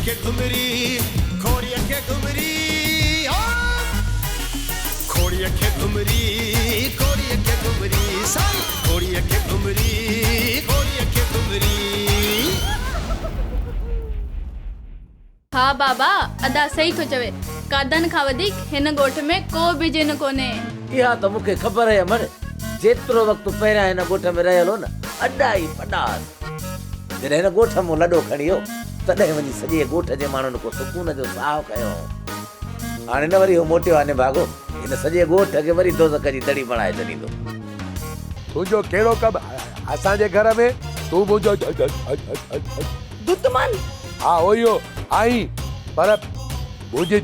کي گهمري، گهوڙيء کي گهمري، ها! گهوڙيء کي گهمري، گهوڙيء کي گهمري، سائين! گهوڙيء کي گهمري، گهوڙيء کي گهمري. ها بابا، ادا صحيح ٿو چوي. قادن کان وڌيڪ هن ڳوٺ ۾ ڪو به جن ڪونهي. اها ته مون کي خبر آهي امڙ، جيترو وقت پهريان هن ڳوٺ ۾ رهيل هو نه، اڏا ئي پڏا هئس. جڏهن هن ڳوٺ مون لڏو کڻي ويو، تڏهن وڃي سڄي ڳوٺ جي ماڻهن ڪو سڪون جو ساهه کنيو هو. هاڻي نه وري هو موٽيو آهي نڀاڳو، هن سڄي ڳوٺ کي وري دوزخ جي دڙي بڻائي ڇڏيندو. تنهنجو ڪهڙو ڪم اسان جي گهر ۾، تون منهنجو دتمن! ها اهو ئي آهين، پر منهنجي.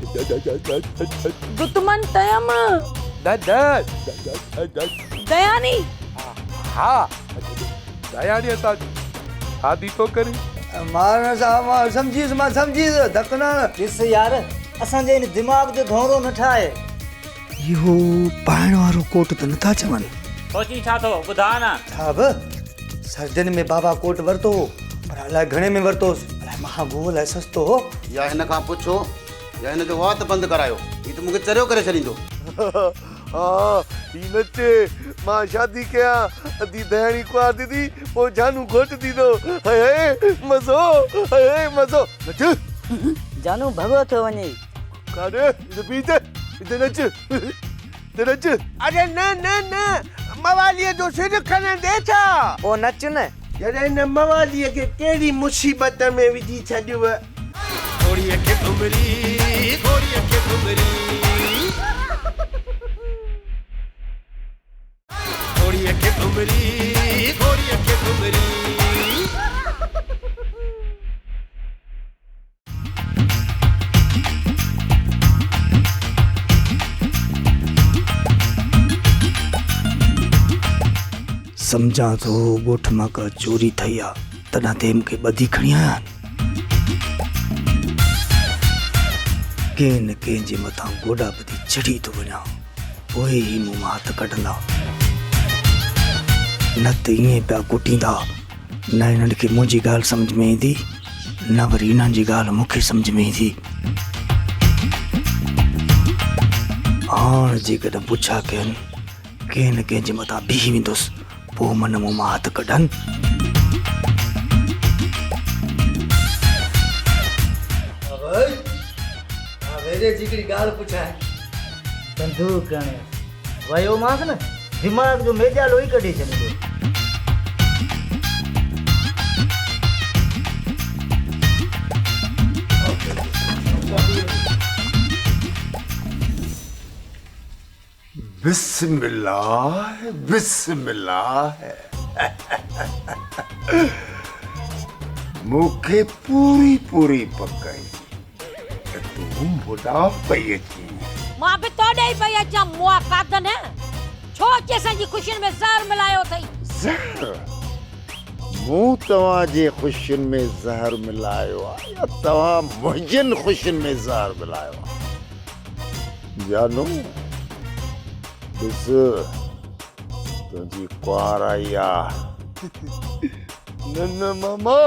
دتمن تيم! نه نه. دياني! ها ديانيء سان شادي ٿو ڪرين؟ مارڻ سان مان سمجهي ويس، مان سمجهي ويس، ڌڪ نه هڻ. ڏس يار، اسان جي هن دماغ جو ڌونرو نه ٺاهه. اهو پائڻ وارو ڪوٽ ته نٿا چون. سوچين ڇا ٿو، ٻڌاء نه. صاحب، سردين ۾ بابا ڪوٽ ورتو هو، پر الائي گهڻي ۾ ورتو هوس، الائي مهانگو هو الائي سستو هو. يا هن کان پڇو يا هن جو وات بند ڪرايو، هي ته مون کي چريو ڪري ڇڏيندو. ها، هي نچي، مان شادي ڪيان، ادي ڌياڻي ڪنوار ٿيندي، پوء جانو گهوٽ ٿيندو، هئي هئي مزو، هئي هئي مزو، نچ. جانو ڀڳو ٿو وڃي. ڪاڏي؟ هتي بيهه ته، هتي نچ، هتي نچ. اڙي نه نه نه، مواليء جو سر کڻندي ڇا؟ پوء نچ نه. جڏهن هن مواليء کي ڪهڙي مصيبت ۾ وجهي ڇڏيو. گهوڙيء کي گهمري، گهوڙيء کي گهمري. گهوڙيء کي گهمري، گهوڙيء کي گهمري. سمجهان ٿو ڳوٺ مان ڪا چوري ٿئي آ تڏهن تي مون کي ٻڌي کڻي آيا آهن. ڪنهن نه ڪنهن جي مٿان گوڏا ٻڌي چڙهي ٿو وڃان پوء هي مون مان هٿ ڪڍندا نه ته ائين پيا ڪٽيندا. نه هنن کي منهنجي ڳالهه سمجهه ۾ ايندي نه وري انهن جي ڳالهه مون کي سمجهه ۾ ايندي. هاڻ جيڪڏهن پڇا ڪين ڪنهن نه ڪنهن جي مٿان بيهي ويندس پوء من مون مان هٿ ڪڍن. ها ڀائي، ها ويري جي هڪڙي ڳالهه پڇانء. بندوق هڻي ويومانس نه دماغ جو ميڄالو ئي ڪڍي ڇڏيندو. بسم الله بسم الله مون کي پوري پوري پڪ آهي ته تون مون ڏانهن پئي اچين. مان به تو ڏي ئي پئي اچان مئا قادن، ڇو اچي اسان جي خوشين ۾ زهر ملايو اٿئي؟ زهر؟ مون توهان جي خوشين ۾ زهر ملايو آهي يا توهان منهنجين خوشين ۾ زهر ملايو آهي؟ جانو، ڏس تنهنجي ڪنوار آئي آ. نه نه ماما،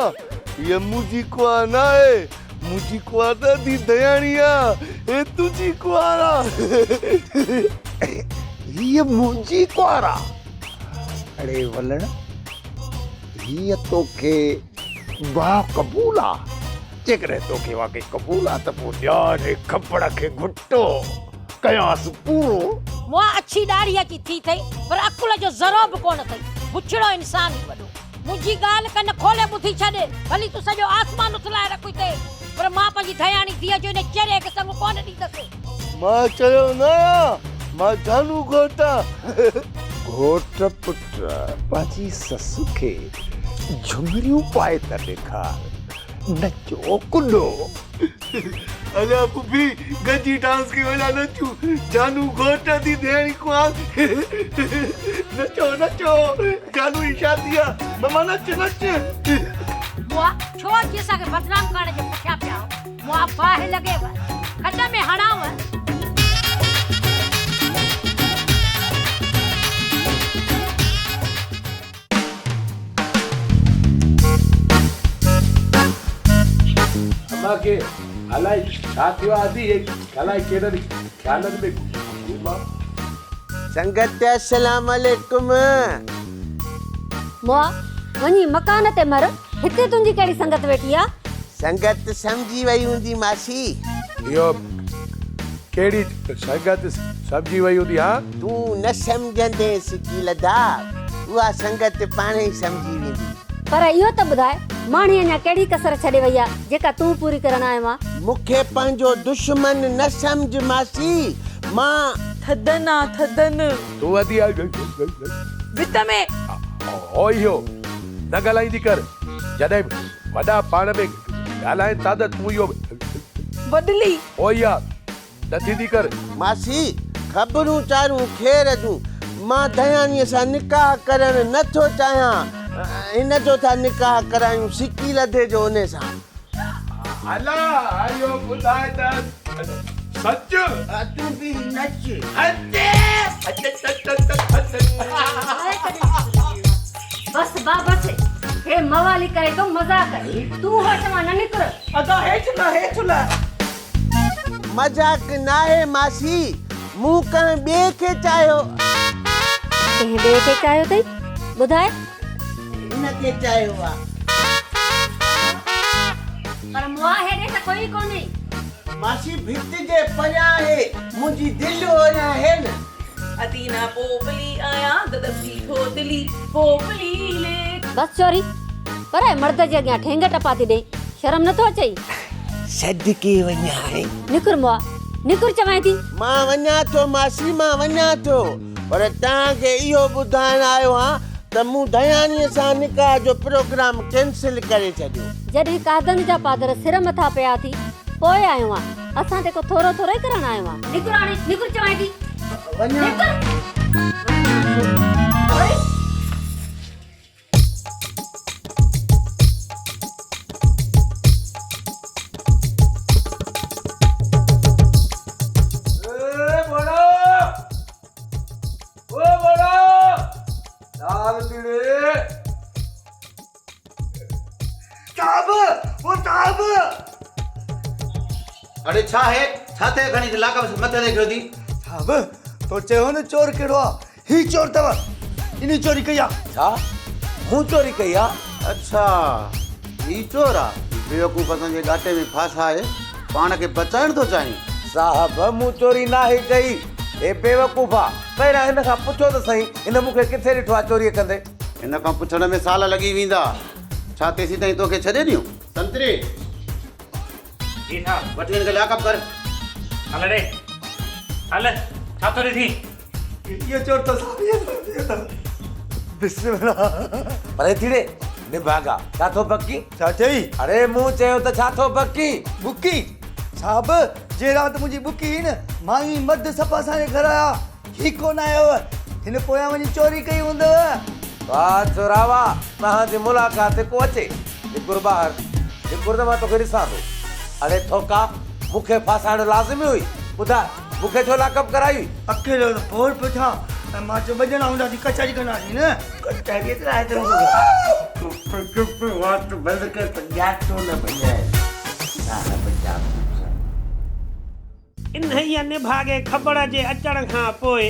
هيء منهنجي ڪنوار نه آهي، منهنجي ڪنوار ته ادي ڌياڻي آ، هي تنهنجي ڪنوار آ. هيء منهنجي ڪنوار آ؟ اڙي ولڻ، هيء توکي با قبول آ؟ جيڪڏهن توکي واقعي قبول آ ته پوء ڏيان هي کپڙ کي گهٽو، ڪيانس پورو. مئا اڇي ڏاڙهي اچي ٿي ٿئي، پر عقل جو ذرو به ڪونه اٿئي. بڇڙو انسان ئي وڏو. منهنجي ڳالهه ڪن کولي ٻڌي ڇڏ، ڀلي تون سڄو آسمان اٿلائي رک هتي، پر مان پنهنجي ڌياڻي ڌيء جو ان چريي کي سڱ ڪونه ڏيندس. مان چريو نه آهيان، مان جانو گهوٽ آهيان. گهوٽ پٽ پنهنجي سس کي جهمريون پائي ته ڏيکار. نچو ڪڏو. الا ڦڦي گڏجي ڊانس ڪيون الا نچون جانو گهوٽ ادي ڌياڻي ڪنوار نچو نچو جانو جي شادي آ ماما نچ نچ. مئا ڇو اچي اسان کي بدنام ڪرڻ جي پٺيان پيا آهو مئا باهه لڳيو کڏ ۾ هڻانو. امان کي الائي ڇا ٿيو آ ادي، هي الائي ڪهڙن خيالن ۾ گم آ. سنگت السلام عليڪم. مئا، وڃي مڪان تي مر، هتي تنهنجي ڪهڙي سنگت ويٺي آ؟ سنگت سمجهي وئي هوندي ماسي. اهو ڪهڙي سنگت سمجهي وئي هوندي ها؟ تون نه سمجهندين سڪيلڌا، اها سنگت پاڻهي سمجهي ويندي. پر اهو ته ٻڌاء، ماڻهي اڃا ڪهڙي ڪسر ڇڏي وئي آ، جيڪا تون پوري ڪرڻ آيو آن؟ مون کي پنهنجو دشمن نه سمجهه ماسي، مان. ٿڌن آ ٿڌن. تون ادي ڀت ۾. هو اهو نه ڳالهائيندي ڪر، جڏهن وڏا پاڻ ۾ ڳالهائين ٿا ته تون اهو. وڏلي. هو اها نه ٿيندي ڪر. ماسي، خبرون چارون خير جون، مان ڌياڻيء سان نڪاح ڪرڻ نه ٿو چاهيان، هن جو ٿا نڪاح ڪرايون سڪي لڌي جو انهي سان. الا اهو ٻڌاء ته سچ. تون به نچ. بس با بس، هي موالي ڪري ٿو مذاق، تون هوش مان نه نڪر. ادا هيٺ لهه هيٺ لهه. مذاق ناهي ماسي، مون ڪنهن ٻئي کي چاهيو. ڪنهن ٻئي کي چاهيو اٿئي؟ ٻڌاء. هن کي چاهيو آ. پر مئا هيڏي ته ڪوئي ڪونهي. ماسي ڀت جي پريان آهي، منهنجي دل اوريان آهي نه. ادينا پوپلي آيان ددسي ٿوتلي پوپلي لي. بس چوري، پرائي مرد جي اڳيان ٺينگ ٽپا ٿي ڏئين، شرم نٿو اچئي؟ صدقي وڃانء. نڪر مئا، نڪر چوانء ٿي. مان وڃان ٿو ماسي، مان وڃان ٿو، پر توهان کي اهو ٻڌائڻ آيو هان ته مون ڌياڻيء سان نڪاح جو پروگرام ڪينسل ڪري ڇڏيو. جڏهن قادن جا پادر سر مٿان پيا ٿي، پوء آيو آن. اسان تي ڪو ٿورو ٿورو ئي ڪرڻ آيو آن. نڪر هاڻي، نڪر چوانء ٿي. وڃان. نڪر. اڙي ڇا آهي؟ ڇا ٿئي کڻي لاڪ مٿي تي کيو ٿي؟ صاحب تو چيو نه چور ڪهڙو آ؟ هي چور اٿو، انهي چوري ڪئي آ. ڇا؟ مون چوري ڪئي آ؟ اڇا، هي چور آ. بيوقوف اسان جي ڳاٽي ۾ ڦاسائي پاڻ کي بچائڻ ٿو چاهين. صاحب، مون چوري ناهي ڪئي. هي بيوقوف آ. پهريان هن کان پڇو ته سهي، هن مون کي ڪٿي ڏٺو آ چوريء ڪندي؟ هن کان پڇڻ ۾ سال لڳي ويندا. ڇا تيسيتائين توکي ڇڏي ڏيون؟ سنتري! جي صاحب. وٺي هن کي لاڪ اپ ڪر. هل ڙي هل، ڇا ٿو ڏسين؟ اهو چور ته صاحب اهو اٿو. بسم الله. پري ٿي ڙي نڀاڳا، ڇا ٿو بڪين؟ ڇا چئي؟ اڙي مون چيو ته ڇا ٿو بڪين؟ ٻڪي؟ صاحب جنهن رات منهنجي ٻڪي هئي نه، مائي مرد سڀ اسان جي گهر آيا، هي ڪونه آيو هو، هن پويان وڃي چوري ڪئي هوندو. واهه ڇورا واهه، توهان جي ملاقات تي ڪو اچي. نڪر ٻاهر، نڪر ته مان توکي ڏسان ٿو. اڙي ٿوڪا، مون کي ڦاسائڻ لازمي هئي، ٻڌاء مون کي ڇو لاڪ اپ ڪرائي هئي؟ اڪيلو ته بور پيو ٿيان ۽ مان چيو ٻه ڄڻا هونداسين ڪچهري ڪنداسين نه. ڪچهريء تي آهي تنهنجو گهر. چپ چپ وات بند ڪر ته ڄاٽو نه ڀڃائين. صاحب جاسوس. انهيء نڀاڳي کٻڙ جي اچڻ کان پوء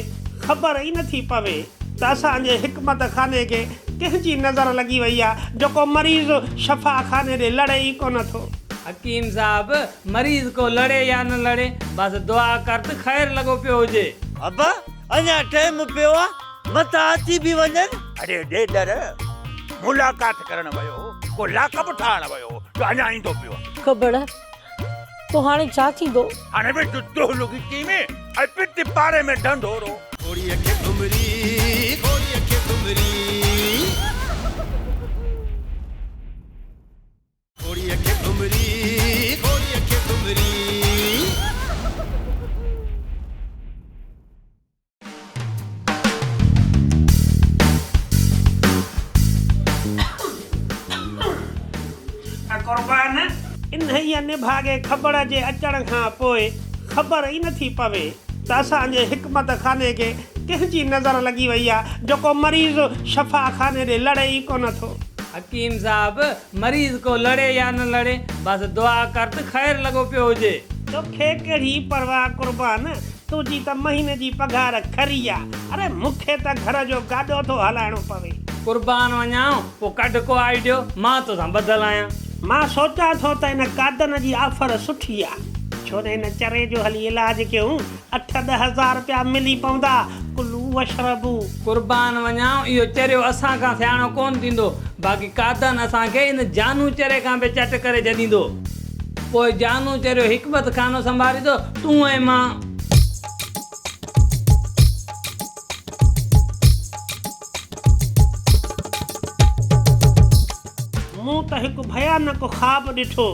خبر ئي نٿي پوي ته اسان جي حڪمت خاني کي ڪنهن جي نظر لڳي وئي آ جو ڪو مريض شفا خاني ڏي لڙي ئي ڪونه ٿو. حڪيم صاحب، مريض ڪو لڙي يا نه لڙي، بس دعا ڪر ته خير لڳو پيو هجي. ابا، اڃا ٽيم پيو آ، متان اچي به وڃن. اڙي ڏيڏر، ملاقات ڪرڻ ويو هو، ڪو لاڪ اپ ٺاهڻ ويو هو جو اڃا ايندو پيو آ. کٻڙ، پوء هاڻي ڇا ٿيندو؟ هاڻي وجهه دهل ڳچي ۾ ۽ پٽ پاڙي ۾ ڍنڍورو. گهوڙيء کي گهمري، گهوڙيء کي گهمري. گهوڙيء کي گهمري، گهوڙيء کي گهمري. قربان، انهيء نڀاڳي کٻڙ جي اچڻ کان پوء خبر ئي نٿي پوي ته اسان جي حڪمت خاني کي ڪنهن جي نظر لڳي وئي آ جو ڪو مريض شفا خاني ڏي لڙي ئي ڪونه ٿو. حڪيم صاحب، مريض ڪو لڙي يا نه لڙي، بس دعا ڪر ته خير لڳو پيو هجي. توکي ڪهڙي پرواهه قربان، تنهنجي ته مهيني جي پگهار کري آ، اري مون کي ته گهر جو گاڏو ٿو هلائڻو پوي. قربان وڃانء، پوء ڪڍ ڪو آئيڊيو، مان توسان ٻڌل آهيان. مان سوچان ٿو ته ان قادن جي آفر سٺي آ، ڇو نه هن چري جو هلي علاج ڪيون، اٺ ڏه هزار رپيا ملي پوندا، ڪلو واشربو. قربان وڃانء، اهو چريو اسان کان سياڻو ڪونه ٿيندو، باقي قادن اسان کي ان جانو چري کان به چٽ ڪري ڇڏيندو. پوء جانو چريو حڪمت خانو سنڀاليندو، تون ۽ مان. مون ته هڪ ڀيانڪ خواب ڏٺو،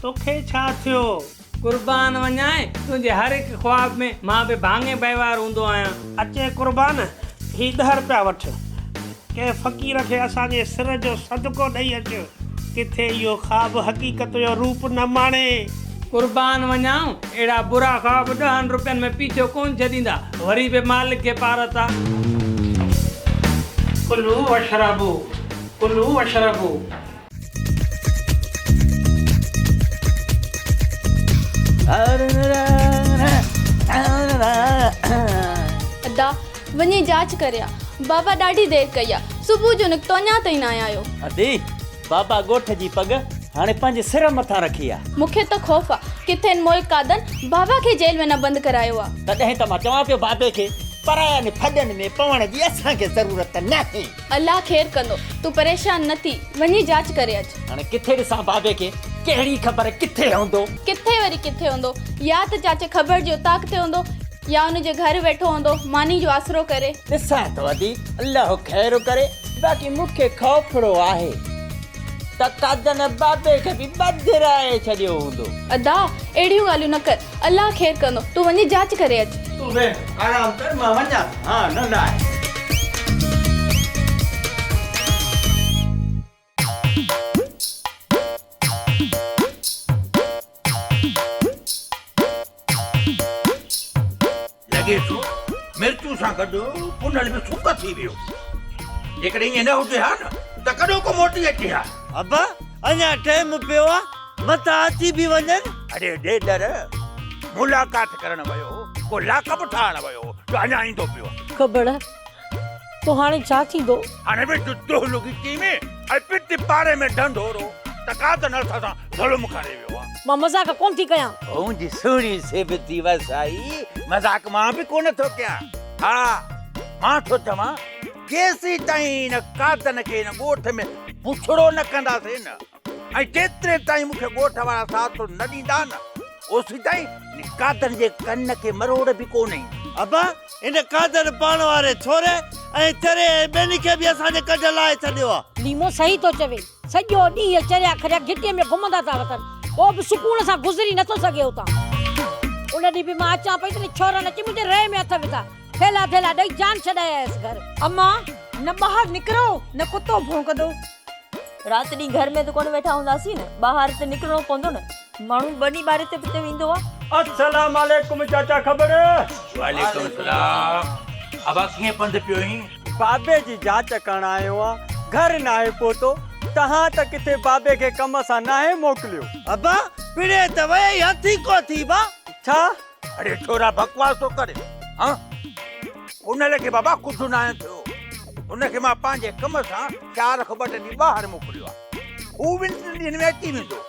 توکي ڇا ٿيو؟ قربان وڃانء، تنهنجي هر هڪ خواب ۾ مان به ڀاڱي ڀائيوار هوندو آهيان. اچي قربان، هي ڏهه رپيا وٺ. ڪنهن فقير کي اسان جي سر جو صدقو ڏئي اچ. ڪٿي اهو خواب حقيقت جو روپ نه ماڻي. قربان وڃانء، اهڙا برا خواب ڏهن رپين ۾ پيڇو ڪونه ڇڏيندا، وري به مالڪ کي پارت آ. ڪلو واشربو، ڪلو واشربو. ادا وڃي جاچ ڪري آ بابا ڏاڍي دير ڪئي آ صبح جو نڪتو اڃا تائين ناهي آيو. ادي بابا ڳوٺ جي پڳ هاڻي پنهنجي سر مٿان رکي آ. مون کي ته خوف آ ڪٿي هن مئل قادن بابا کي جيل ۾ نه بند ڪرايو آ. تڏهن ته مان چوان پيو بابي کي پراين ڦڏن ۾ پوڻ جي اسان کي ضرورت ناهي. الله خير ڪندو تون پريشان نه ٿي وڃي جاچ ڪري اچ. هاڻي ڪٿي ڏسان بابي کي ڪهڙي خبر ڪٿي هوندو. ڪٿي وري ڪٿي هوندو يا ته چاچي کبڙ جي اوطاق تي هوندو يا ان جي گهر ويٺو هوندو ماني جو آسرو ڪري. ڏسان ٿو ادي الله خير ڪري باقي مون کي خوفڙو آهي ته قادن بابي کي به ٻڌرائي ڇڏيو هوندو. ادا اهڙيون ڳالهيون نه ڪر الله خير ڪندو تون وڃي جاچ ڪري اچ. تون ويهه آرام ڪر مان وڃان ٿو هان نه لاء. لڳي ٿو مرچون سان گڏ پنهل به سڪ ٿي ويو. جيڪڏهن ائين نه هجي ها نه ته ڪڏهوڪو موٽي اچي ها. ابا اڃا ٽيم پيو آ متان اچي به وڃن. اڙي ڏيڏر ملاقات ڪرڻ ويو هو ڪو لاڪپ ٺاهڻ ويو هو جو اڃا ايندو پيو آ. کبڙ پوء هاڻي ڇا ٿيندو؟ هاڻي به دهل ڳچي ۾ ۽ پٽ پاڙي ۾ ڍنڍورو ته ڪا ته نرس سان ظلم ڪري ويو آ. مان مذاق ڪونه ٿي ڪيان. منهنجي سهڻي سيبتي وسائي مذاق مان به ڪونه ٿو ڪيان. ها مان ٿو چوان جيسيتائين هن قاتن کي هن ڳوٺ ۾ بڇڙو نه ڪنداسين نه ۽ جيتري تائين مون کي ڳوٺ وارا ساٿ نه ڏيندا نه اوسيتائين هن قاتن جي ڪن کي مروڙ به ڪونه ايندي. ابا هن قادر پاڻ واري ڇوري ۽ چري ۽ ٻين کي به اسان جي ڪڍ لاهي ڇڏيو آ. ليمو صحيح ٿو چوي. سڄو ڏينهن چريا کريا گهٽيء ۾ گهمندا ٿا وتن. ڪو به سڪون سان گذري نٿو سگهي اتان. ان ڏينهن به مان اچان پئي تڏهن ڇورن اچي منهنجي رئي ۾ هٿ وڌا. ٿيلها ٿيلها ڏئي جان ڇڏائي آيس گهر. امان، نه ٻاهر نڪرو نه ڪتو ڀونڪندو. رات ڏينهن گهر ۾ ته ڪونه ويٺا هونداسين نه، ٻاهر ته نڪرڻو پوندو نه. ماڻهو ٻني ٻاري تي به ته ويندو آ. السلام عليڪم چاچا کٻڙ. وعليڪم السلام ابا ڪيئن پنڌ پيو آهين؟ بابي جي جاچ ڪرڻ آيو آن، گهر ناهي پهتو، تهان ته ڪٿي بابي کي ڪم سان ناهي موڪليو. ابا پڙهي ته ويئي هٿي ڪو ٿي با. ڇا؟ اڙي ڇورا بڪواس ٿو ڪرين ها؟ ان کي بابا ڪجهه ناهي ٿيو، ان کي مان پنهنجي ڪم سان چار کان ٻه ٽي ڏينهن ٻاهر موڪليو آهي، هو ٻن ٽن ڏينهن ۾ اچي ويندو،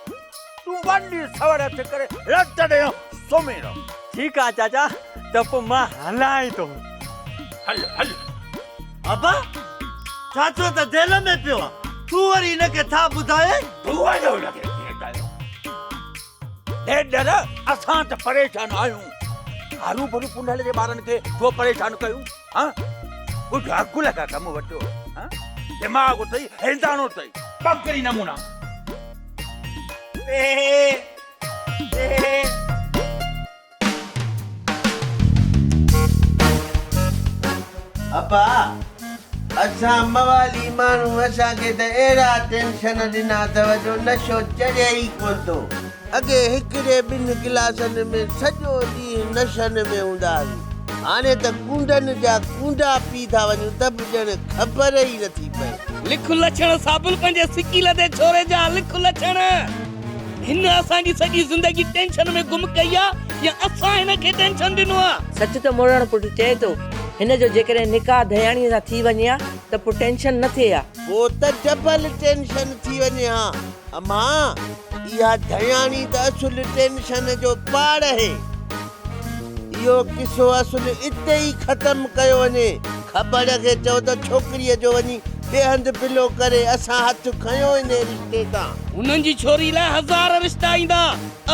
تون وڃ سوڙ هٿ ڪري لت ڏي سمهي رهه. ٺيڪ آ چاچا ته پوء مان هلان ئي ٿو. هل هل. ابا چاچو ته جيل ۾ پيو آ، تون وري هن کي ڇا ٻڌايئي؟ تون وڃ هن کي ڪيئن ڪيو. ڏيڏر اسان ته پريشان آهيون، هرو ڀرو پنهل جي ٻارن کي ڇو پريشان ڪيون؟ ها ڪجهه عقل کان ڪم وٺو، ها دماغ اٿئي هنداڻو اٿئي، ٻڪري نمونا. ابا اسان موالي ماڻهو اسان کي ته اهڙا ٽينشن ڏنا اٿو جو نشو چڙهي ئي ڪونه ٿو. اڳي هڪڙي ٻن گلاسن ۾ سڄو ڏينهن نشن ۾ هوندا هئاسين. هاڻي ته ڪونڊن جا ڪونڊا پي ٿا وڃون ته به ڄڻ خبر ئي نٿي پئي. لک لڇڻ صابل پنهنجي سڪيلڌي ڇوري جا لک لڇڻ. هن اسان جي سڄي زندگي ٽينشن ۾ گم ڪئي آ يا اسان هن کي ٽينشن ڏنو آ. سچ ته مڙڻ پٽ چئي ٿو هن جو جيڪڏهن نڪاح ڌياڻيء سان ٿي وڃي ها ته پوء ٽينشن نه ٿئي ها. پوء ته ڊبل ٽينشن ٿي وڃي ها. امان اها ڌياڻي ته اصل ٽينشن جو پاڙ اهي. اهو قصو اصل اتي ئي ختم ڪيو وڃي. کٻڙ کي چئو ته ڇوڪريء جو وڃي ٻئي هنڌ بلو ڪري، اسان هٿ کنيو انهي رشتي تان. هنن جي ڇوري لاء هزار رشتا ايندا،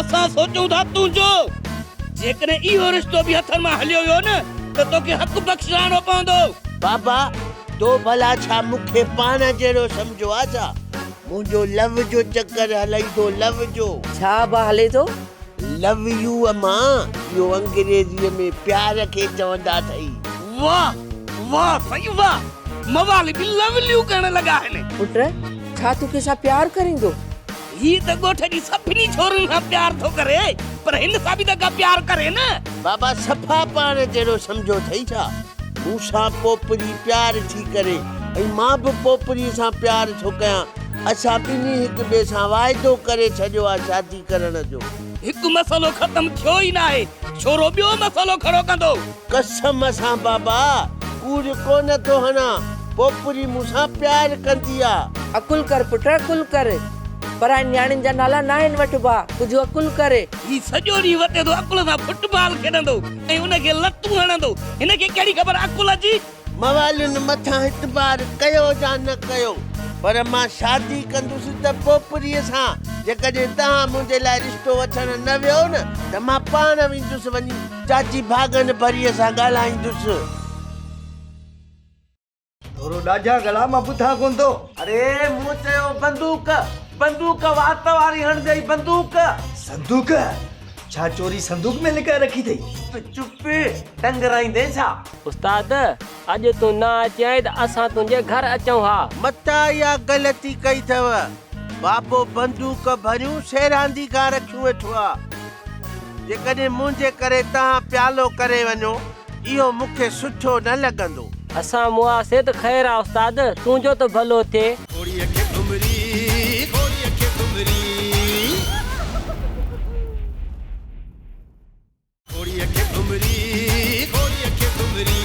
اسان سوچون ٿا تنهنجو. جيڪڏهن اهو رشتو به هٿن مان هليو ويو نه ته توکي حق بخشرائڻو پوندو. بابا، تو ڀلا ڇا مون کي پاڻ جهڙو سمجهيو آ ڇا؟ منهنجو لو جو چڪر هلئي ٿو، لو جو. ڇا ابا هلي ٿو؟ لو يو امان، اهو انگريزيء ۾ پيار کي چوندا اٿئي. واه واه سائين واه، موالي به لو ليو ڪرڻ لڳا آهن. پٽ، ڇا تون ڪنهن سان پيار ڪرين ٿو؟ هي ته ڳوٺ جي سڀني ڇورن سان پيار ٿو ڪري، پر هن سان به ته ڪا پيار ڪري نه. بابا صفا پاڻ جهڙو سمجهيو اٿئي ڇا؟ مون سان پوپري پيار ٿي ڪري ۽ مان به پوپري سان پيار ٿو ڪيان. اسان ٻنهي هڪ ٻئي سان واعدو ڪري ڇڏيو آ شادي ڪرڻ جو. هڪ مسئلو ختم ٿيو ئي ناهي، ڇورو ٻيو مسئلو کڙو ڪندو. قسم سان بابا، ڪوڙ ڪونه ٿو هڻان، پوپري مون سان پيار ڪندي آ. عقل ڪر پٽ، عقل ڪر. پراين نياڻين جا نالا ناهن وٺبا، ڪجهه عقل ڪر. هي سڄو ڏينهن وتي ٿو عقل سان فٽ بال کيڏندو ۽ ان کي لتون هڻندو. هن کي ڪهڙي خبر عقل جي. موالين مٿان اعتبار ڪيو يا نه ڪيو، پر مان شادي ڪندس ته پوپريء سان. جيڪڏهن توهان منهنجي لاء رشتو وٺڻ نه ويو نه ته مان پاڻ ويندس وڃي چاچي ڀاڳن ڀريء سان ڳالهائيندس. ٿورو ڏاڍيان ڳالهاء مان ٻڌان ڪونه ٿو. اڙي مون چيو بندوق، بندوق وات واري هڻجئي بندوق. صندوق؟ ڇا چوري صندوق ۾ لڪائي رکي اٿئي؟ چپ، ٽنگرائيندين ڇا؟ استاد، اڄ تون نه اچين ته اسان تنهنجي گهر اچون ها. متان اها غلطي ڪئي اٿئو. بابو بندوق ڀريون سيراندي کان رکيون ويٺو آ. جيڪڏهن منهنجي ڪري توهان پيالو ڪري وڃو، اهو مون کي سٺو نه لڳندو. اسان مئاسين ته خير آ استاد، تنهنجو ته ڀلو ٿئي. گهوڙيء کي گهمري، گهوڙيء کي گهمري. گهوڙيء کي گهمري، گهوڙيء کي گهمري.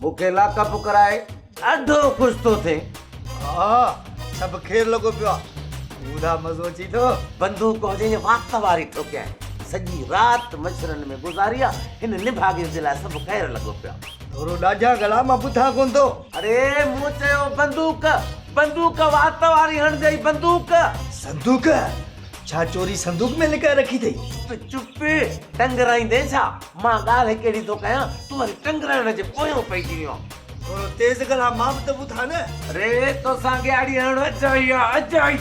مون کي لاڪ اپ ڪرائي ڏاڍو خوش ٿو ٿئين. ها سڀ خير لڳو پيو آ. ٻڌاء مزو اچي ٿو. بندوق هجي يا وات واري ٺوڪيائين. سڄي رات مڇرن ۾ گذاري آ. هن نڀاڳي جي لاء سڀ خير لڳو پيو آ. ٿورو ڏاڍيان ڳالهاء مان ٻڌان ڪونه ٿو. اڙي مون چيو بندوق، بندوق وات واري هڻجئي بندوق. صندوق؟ ڇا چوري صندوق ۾ لڪائي رکي اٿئي؟ چپ، ٽنگرائيندين ڇا؟ مان ڳالهه ڪهڙي ٿو ڪيان، تون وري ٽنگرائڻ جي پويان پئجي ويو آن. ٿورو تيز ڳالهاء، مان به ته ٻڌان نه. اڙي توسان ڳياڙي هڻڻ اجائي آ، اجائي.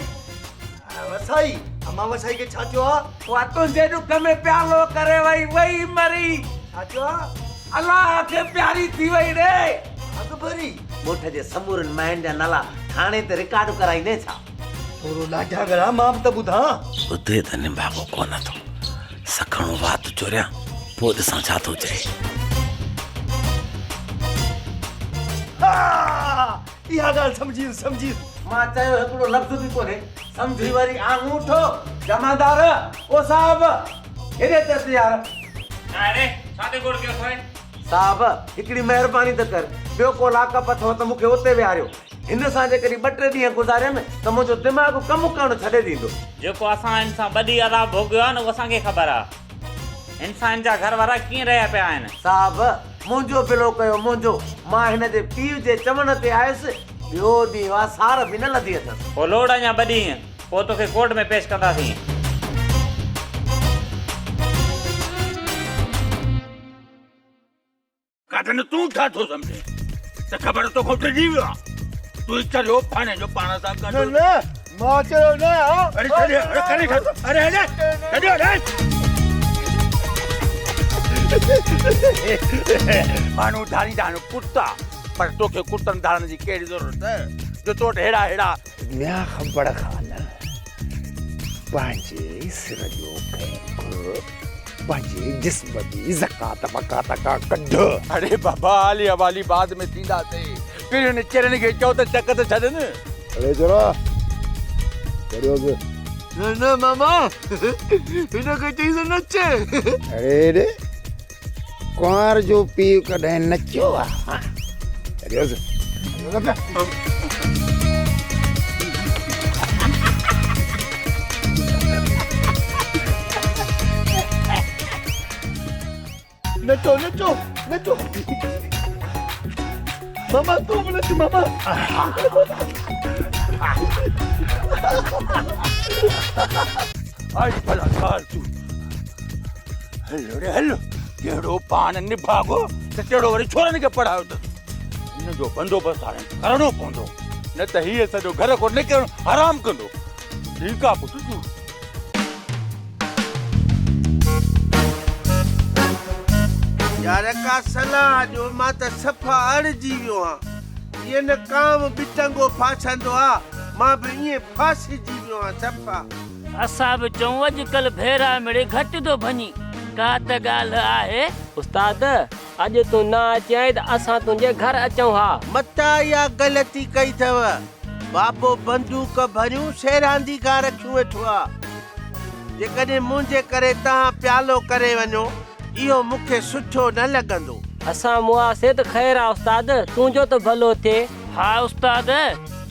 وسائي، امان وسائي کي ڇا ٿيو آ؟ اها تنهنجي ڏک ۾ پيالو ڪري وئي، وئي مري. ڇا ٿيو آ؟ الله کي پياري ٿي وئي ڙي. اڳ ڀري. ڳوٺ جي سمورين ماين جا نالا ٿاڻي تي رڪارڊ ڪرائيندين ڇا؟ ٿورو ڏاڍا ڳالهاء مان به ته ٻڌان. ٻڌي ته نڀاڳو ڪونه ٿو. سکڻو وات چوريان پوء ڏسان ڇا ٿو چئي. ها اها ڳالهه سمجهي ويس سمجهي ويس. مان چيو هڪڙو لفظ به ڪونهي سمجهي وري آڱوٺو. جمعدار او صاحب هيڏي ته اچ يار. ڇا ري ڇا تي گوڙ ڪيو اٿئي؟ صاحب هڪڙي مهرباني ته ڪر ٻيو ڪو لاڪ اپ اٿئو ته مون کي اتي ويهاريو. هن سان جيڪڏهن ٻه ٽي ڏينهن گذاريم ته منهنجو دماغ ڪم ڪرڻ ڇڏي ڏيندو. جيڪو اسان هن سان ٻه ڏينهن عذاب ڀوڳيو آهي نه اهو اسان کي خبر آهي. هن سان هن جا گهر وارا ڪيئن رهيا پيا آهن. صاحب! منهنجو بلو ڪيو منهنجو. مان هن جي پيء جي چوڻ تي آيس. ٻيو ڏينهن اها سار به نه لڌي اٿس. پوء لوڙ اڃا ٻه ڏينهن، پوء توکي ڪورٽ ۾ پيش ڪنداسين. ڪاڏن تون ڇا ٿو سمجهين ته خبر توکان ڊڄي ويو آ؟ تون ئي چريو پاڻ جو پاڻ سان گڏ. نه نه مان چريو نه آهيان. اڙي ڇڏيو اڙي ڪري ڇڏ اڙي هلي ڇڏيو اڙي. ماڻهو ڌاريندا آهن ڪتا پر توکي ڪتن ڌارڻ جي ڪهڙي ضرورت جو تو وٽ ههڙا ههڙا. ميان خبر خان پنهنجي سر جو ڪنهن به پنهنجي جسم جي زڪوات مڪات ڪا ڪڍ. اڙي بابا حالي حوالي بعد ۾ ٿينداسين. پهريون هن چرين کي چئو ته چڪ ته ڇڏن. اڙي چرا چريوس. نه نه ماما هن کي چئيس نچي. اڙي ڙي ڪنوار جو پيء ڪڏهن نچيو آ؟ چريوس. نچو نچو نچو ماما تون به نچ ماما. آئي ڀلا ڪار تون هل ڙي هل جهڙو پاڻ نڀاڳو ته تهڙو وري ڇورن کي پڙهايو اٿس. هن جو بندوبست هاڻي ڪرڻو پوندو نه ته هيء سڄو گهر کان نڪرڻ حرام ڪندو. ٺيڪ آ پٽ تون. يار ڪا صلاح ڏيو مان ته صفا اڙجي ويو هان. جيئن نه ڪانء ٻٽنگو ڦاسندو آ مان به ائين ڦاسجي ويو هان صفا. اسان به چئون اڄڪلهه ڀيرا مڙئي گهٽ ٿو ڀڃي، ڪا ته ڳالهه آهي. استاد، اڄ تون نه اچين ته اسان تنهنجي گهر اچون ها. متان اها غلطي ڪئي اٿو. بابو بندوق ڀريون سيراندي کان رکيون ويٺو آ. جيڪڏهن منهنجي ڪري توهان پيالو ڪري وڃو، اهو مون کي سٺو نه لڳندو. اسان مئاسين ته خير آ استاد، تنهنجو ته ڀلو ٿئي. ها استاد،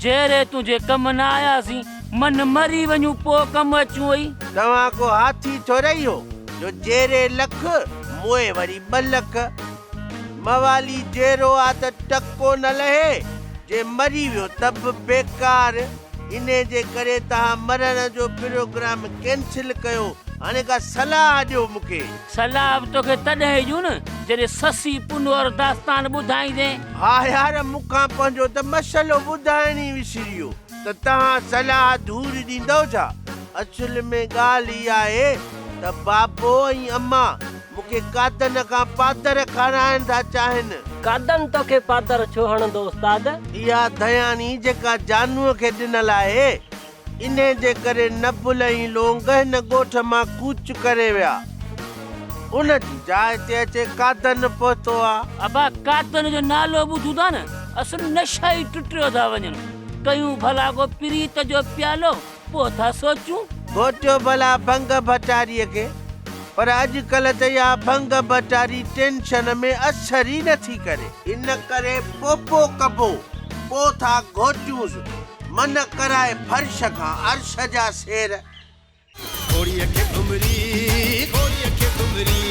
جيئري تنهنجي ڪم نه آياسين، من مري وڃون پوء ڪم اچون ئي. توهان ڪو هاٿي ٿورئي هو، جو جيئري لک، موئي وري ٻه لک. موالي جيئرو آ ته ٽڪو نه لهي، جي مري ويو ته به بيڪار. انهي جي ڪري توهان مرڻ جو پروگرام ڪينسل ڪيو. هاڻي ڪا صلاح ڏيو مون کي. صلاح به توکي تڏهن ڏيون نه، جڏهن سسي پنهور داستان ٻڌائيندين. ها يار مون کان پنهنجو ته مسئلو ٻڌائڻ ئي وسري ويو ته توهان صلاح ڌور ڏيندؤ ڇا؟ اصل ۾ ڳالهه اها آهي ته بابو ۽ امان مون کي قادن کان پادر کارائڻ ٿا چاهين. قادن توکي پادر ڇو هڻندو استاد؟ اها ڌياڻي جيڪا جانوء کي ڏنل آهي، انهي جي ڪري نبل ۽ لونگ هن ڳوٺ مان ڪوچ ڪري ويا. ان جي جاء تي اچي قادن پهتو آ. ابا قادن جو نالو ٻڌون ٿا نه اصل نشا ئي ٽٽيو ٿا وڃن. ڪيون ڀلا ڪو پريت جو پيالو. پوء ٿا سوچون. گهوٽيو ڀلا ڀنگ ڀٽاريء کي، پر اڄڪلهه ته اها ڀنگ ڀٽاري ٽينشن ۾ اثر ئي نٿي ڪري. ان ڪري پوپو ڪبو، پوء ٿا گهوٽيونس، من ڪرائي فرش کان عرش جا سير. گهوڙيء کي گهمري، گهوڙيء کي گهمري.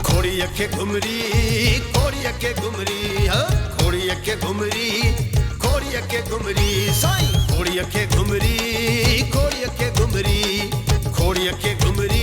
گهوڙيء کي گهمري، گهوڙيء کي گهمري، ها گهوڙيء کي گهمري، گهوڙيء کي گهمري، سائين گهوڙيء کي گهمري، گهوڙيء کي گهمري، گهوڙيء کي گهمري.